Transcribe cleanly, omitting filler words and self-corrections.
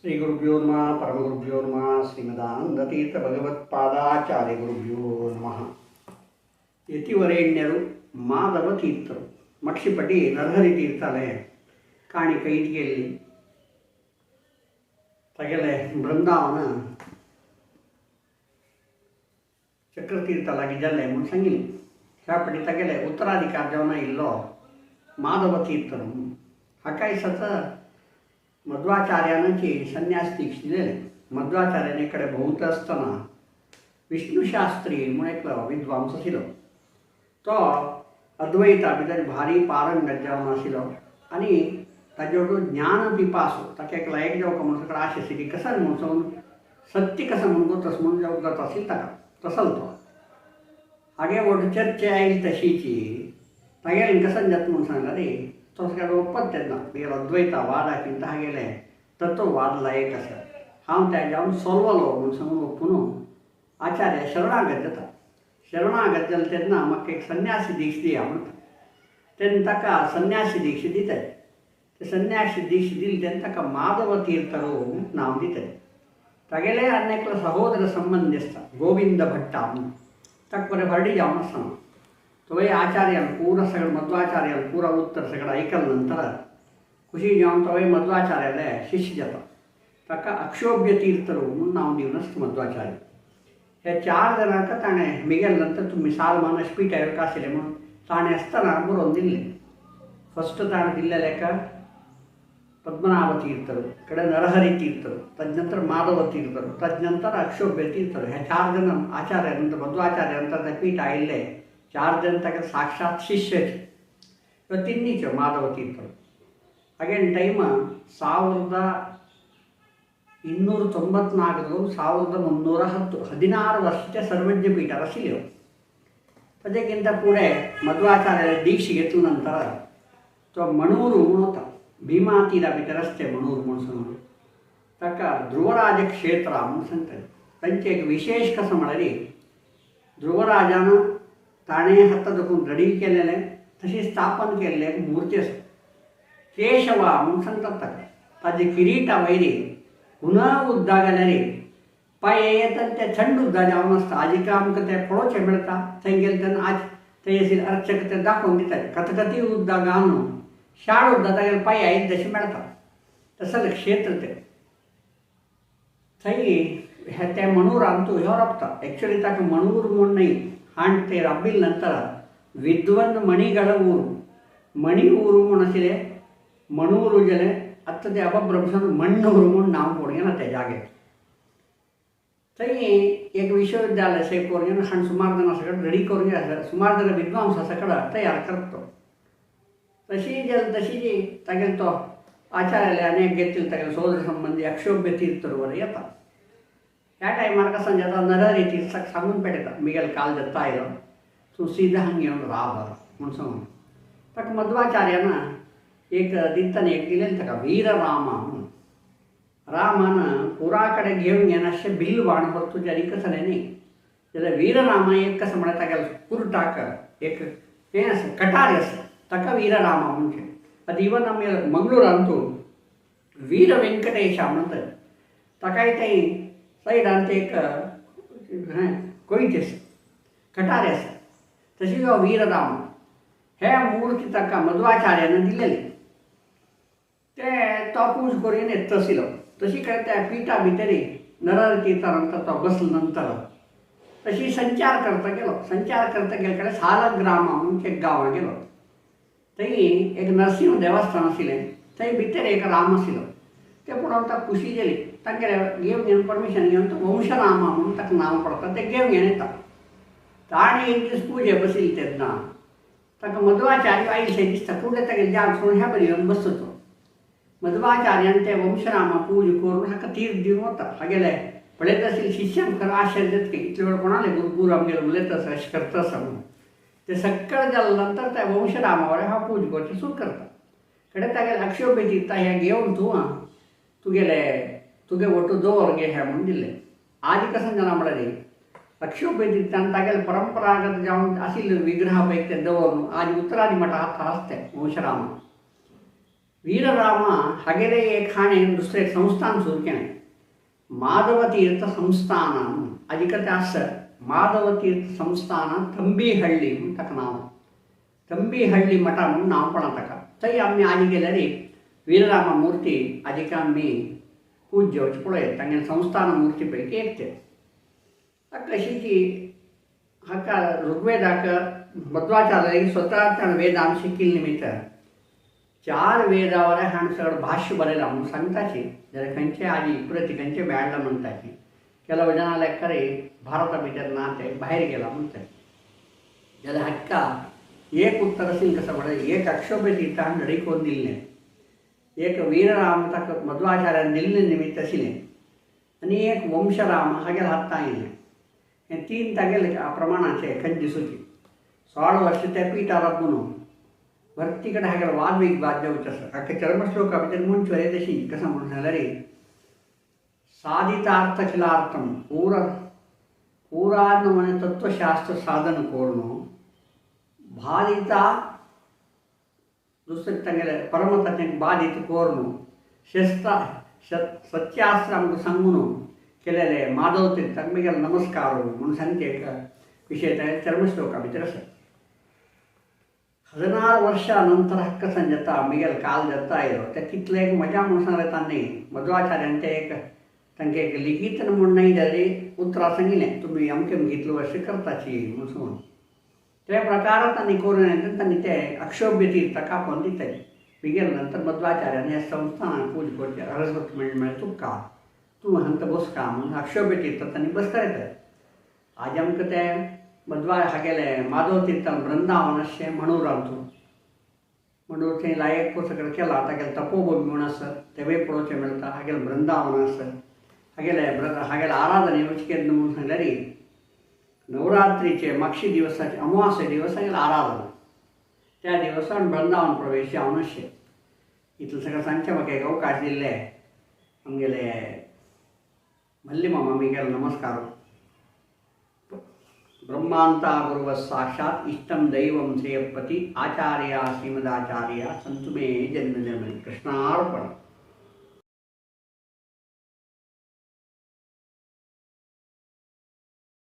ಶ್ರೀ ಗುರುಭ್ಯೋ ನಮಃ, ಪರಮಗುರುಭ್ಯೋ ನಮಃ, ಶ್ರೀಮದಾನಂದತೀರ್ಥ ಭಗವತ್ಪಾದಾಚಾರ್ಯ ಗುರುಭ್ಯೋ ನಮಃ. ಯತಿವರೇಣ್ಯರು ಮಾಧವ ತೀರ್ಥರು ಮಕ್ಷಿಪಟಿ ನರಹರಿ ತೀರ್ಥಲೆ ಕಾಣಿ ಕೈದಿಗೆಯಲ್ಲಿ ತಗೆಲೆ ಬೃಂದಾವನ ಚಕ್ರತೀರ್ಥಲಾಗಿ ಜಲ್ಲೆ ಮುನ್ಸಂಗಿಲಿ ಶ್ಯಾಪಟಿ ತಗೆಲೆ ಉತ್ತರಾಧಿಕಾರ ಜವನ ಇಲ್ಲೋ ಮಾಧವ ತೀರ್ಥರು ಹಕಾಯಿ ಸತ ಮಧ್ವಾಚಾರ್ಯನची संन्यास दीक्षा दिलेले. मध्वाचार्याने कडे भोंवता आसतना विष्णुशास्त्री म्हूण एकलो विद्वांस आशिल्लो. तो अद्वैता भितर भारी पारंगत जावन आशिल्लो आनी ताजे वटेन ज्ञान पिपासो ताका एक लायक जावंक म्हूण सगळें आश आशिल्ली कसा म्हणून सत्य कसं म्हणून तस म्हणून जावंक जाता आशिल्लो ताका तसल तो हागे वट चर्चे आयली तशीची तागेलें कसं जाता म्हणून सांगला रे तो सगळो ओपत तेन्ना मागीर अद्वैता वादाकिंत हागेलें तत्ववाद लायक आसा हांव त्या जावन सोल्वलो म्हूण सांगून ओपून आचार्य शरणागत जाता. शरणागत जालें तेन्ना म्हाका एक संन्यासी दीक्षा दिया म्हणटा तेन्ना ताका संन्यासी दीक्षा दिताय. ते संन्यासी दीक्षा दिली तेन्ना ताका माधव तीर्थरो नांव दिताय. तागेले आनी एकलो सहोदर संबंदी आसता गोविंद भट्टा म्हणून ताका बरें हरडी जावन आसना तोय आचार्यान पूरा सगळं मध्वाचार्यान पूरा उत्तर सगळं ऐकल नंतर खुशी जावन तोय मध्वाचार्याले शिष्य जाता. ताका अक्षोभ्य तीर्थरो म्हणून नांव दिवन आसता मध्वाचार्य. हे चार जाणांक ताणें मिगेल नंतर तुमी सालमान पीठ आशिल्लें म्हणून ताणें आसतना बरोवन दिल्लें. फस्ट ताणें दिल्लें लेखा पद्मनाभ तीर्थರು ಕಡೆ ನರಹರಿ ತೀರ್ಥರು ತದನಂತರ ಮಾಧವ ತೀರ್ಥರು ತದನಂತರ ಅಕ್ಷೋಭ್ಯ ತೀರ್ಥರು. ह्या चार जण आचार्य नंतर मध्वाचार्य नंतर पीठ आयिल्लें चार जण ताका साक्षात शिष्यचे तिन्नीचे माधव ತೀರ್ಥರು. ಅಗೇನ್ ಟೈಮ್ 1294 1310 16 ವರ್ಷಕ್ಕೆ ಸರ್ವಜ್ಞ ಪೀಠ आशिल्ल्यो. ताजेकिंत फुडें मध्वाचार्याले दीक्षा घेतल्या नंतर तो मणूर म्हूण वता भीमा तीरा भितर आसता मणूर म्हूण सांगून ताका ध्रुवराज क्षेत्र म्हूण सांगतात. तांचें एक विशेष कसं म्हळ्यार ध्रुवराजान ताणें हाता दखून रेडी केलेलें तशी स्थापन केल्लें एक मूर्ती आसा केशवा म्हूण सांगतात ताका. ताजे किरीटा वयरी हुना उद्दा जाल्यार पांय येता ते थंड उद्दा जावन आसता. आजिका आमकां तें पळोवचें मेळटा थंय गेले तेन्ना आज थंय आशिल्ले अर्चक ते दाखोवन दितात कथकथी उद्दा घालून शाळ उद्दा तागेले पांय आयिल्ले तशें मेळटा. तसलें क्षेत्र तें थंय तें मणूरांतू ह्यो रोपता. एक्चुअली ताका मणूर म्हूण न्हय हांड ते राबिल नंतर विद्वन मणिಗಳ ಊರು ಮಣಿ ಊರು म्हूण आशिल्लें मणूर जालें आतां ते अपभ्रंशन मण्णूर म्हूण नांव पडून त्या जाग्याक. थंय एक विश्वविद्यालय सेव करून हांड सुमार जाणां सगळें रेडी करून आसा सुमार जाणां विद्वांस सगळं तयार करता तो. तशी जालें तशी तागेलो तो आचार्याले आनी एक घेतले तागेले सोदर संबंदी अक्षोभ्य तीर्थर वर येता. ह्या टायमार कसं जाता नरहरी तीर्थाक सांगून पेटयता मिगेल काल दत्ता आयलो तूं सीधा हांगा येवन राव म्हूण सांगून ताका मध्वाचार्यान एक दितना एक दिलें ताका वीररामा म्हणून. रामान पुरा कडेन घेवन घेनाशें बिल्ल बाण व्हरतो जारी कसलें न्ही जाल्यार वीररामा एक कसं म्हळ्यार तागेलो कुर्टाक एक हें आसा कटार आसा ताका वीररामा म्हणचें. आतां इवन आमी मंगळूरांतू वीर वेंकटेशा म्हणटात ताकाय थंय सायडान एक हें कोयती आसा कटार आसा तशी हो वीरराम हे मूर्ती ताका मध्वाचार्यान दिलेली ते तो पूज करून येत आशिल्लो. तशी कडेन त्या पिठा भितरी नरहरी तीर्था नंतर तो बसलो नंतर तशी संचार करता गेलो. संचार करता गेले कडेन सालग्रामा म्हणून एक गांवां गेलो. थंय एक नरसिंह देवस्थान आशिल्लें थंय भितर एक राम आशिल्लो ते पळोवन ताका खुशी जाली. तांगेले घेवन घेवन परमिशन घेवन तो वंशरामा म्हणून ताका नांव पडटा तें घेवन घेवन येता. ताणें एक दीस पुजे बशिल्ली तेन्ना ताका मध्वाचार्य आयिल्ले दिसता फुडें तागेले जाग सोडून ह्या बरी येवन बसता तो. मध्वाचार्यान ते वंशरामा पूज करून हाका तीर्थ दिवन वता. हागेले पळयत आशिल्ले शिष्यांक खरो आश्चर्य जाता की इतले वेळ कोणाले गुरू आमगेले उलयता आसा अशें करता आसा म्हणून. ते सगळें जालें नंतर त्या वंशरामा वयर हांव पूज करचें सुरू करता. कडेन तागेले अक्षोभ्य तीर्थ हें घेवन तूं तुगेले तुगे वटू दवर गे हें म्हणून दिल्लें. आदी कसं जाणां म्हळ्यार अक्षोभ्य तीर्थान तागेले परंपरागत जावन आशिल्ले विग्रहा पळय ते दवरून आज उत्तरादी मठा हात आसता वंशरामा. वीरराम हागेले एक हाणें दुसरें संस्थान सुरू केलें, माधवतीर्थ संस्थान म्हणून. आजिकते आसा माधवतीर्थ संस्थान तंबीहಳ್ಳಿ म्हूण ताका नांव, तंबीहಳ್ಳಿ मठा म्हणून नांव पडलां ताका. थंय आमी आजी गेल्यार वीररामा मूर्ती आजिका आमी पूज्य वच पळयत, तांगेले संस्थान मूर्ती पैकी एक ते. कशीची हाका ऋग्वेदाक मध्वाचार्य स्वतः ताणें वेदान शिकिल्ले निमित्त 4 वेदावर हाणें सगळें भाश्य बरयलां म्हणून सांगताची. जाल्यार खंयचे आजी प्रती खंयचे मेळ्ळा म्हणटाची. ಕೆಲವು ಜನ ಲೆಕ್ಕರೆ भारता भितर ना ते भायर गेला म्हणटात. जाल्यार हाका एक उत्तर असेल कसं म्हळ्यार एक अक्षोभ्य तीर्थान लढी करून दिल्लें, एक वीरराम ताका मध्वाचार्यान दिल्लें निमित्त आशिल्लें आनी एक वंशराम हागेले हातान आयिल्लें. हें 3 तागेले प्रमाणाचे खंय दिसूची. 16 वर्ष त्या पिठार राबून भरती कडेन हागेले वाद विवाद जावचे आसा. हाका चर्मश्लोका भितर म्हणचो तशी कसं म्हणून सांगल्यार साधितार्थखिलार्थम पूरार्ण तत्वशास्त्र साधन कोर्ण बाधिता दुसरे तांगेले परमतत्व बाधित कोर्ण शस्त्र सत्यास्त्र आमकां सांगून केलेले माधव तीर्थाक मिगेले नमस्कार म्हणून सांगचे एक विशय तांगेले चर्मश्लोका भितर आसा. 16 वर्षां नंतर हक्क जाता मिगेल काल जाता आयलो ते तितले एक मजा म्हणून सांगलें तांणी मध्वाचार्यान ते एक तांकां एक लिखीत म्हूण न्हय जाल्यार उतरां सांगिल्लें तुमी अमकें इतले वर्स करताची म्हणून सांगून त्या प्रकारात तांणी करून तांणी ते अक्षोभ्य तीर्थ कापोवन दिताले. मिगेल नंतर मध्वाचार्यान ह्या संस्थानाक पूज करचे अरस्वत मेळ्ळें तुका तूं हांगा बसका म्हणून अक्षोभ्य तीर्थ तांणी बसका येतात. आज आमकां ते मध्वा हागेले माधव तीर्थान वृंदावन अशें म्हणूर म्हणून थंय लायक सगळें केला तागेलें तपोभूमी म्हूण आसा तेवूय पळोवचें मेळटा. हागेलें वृंदावन आसा, हागेले हागेले आराधने येवचें केन्ना म्हणून सांगल्यार नवरात्रीचे मागशी दिवसाचे अमावास्ये दिवस हागेलें आराधना त्या दिवसान वृंदावन प्रवेश जावन अशें इतलें सगळें सांगचें म्हाका एक अवकाश दिल्ले आमगेले मल्ली मामा मिगेल नमस्कार. ब्रह्मांता गुरुव साक्षात इष्टम दैवं श्रेयपति आचार्य श्रीमदाचार्य संतु मे जन्म जन्म. कृष्णार्पण.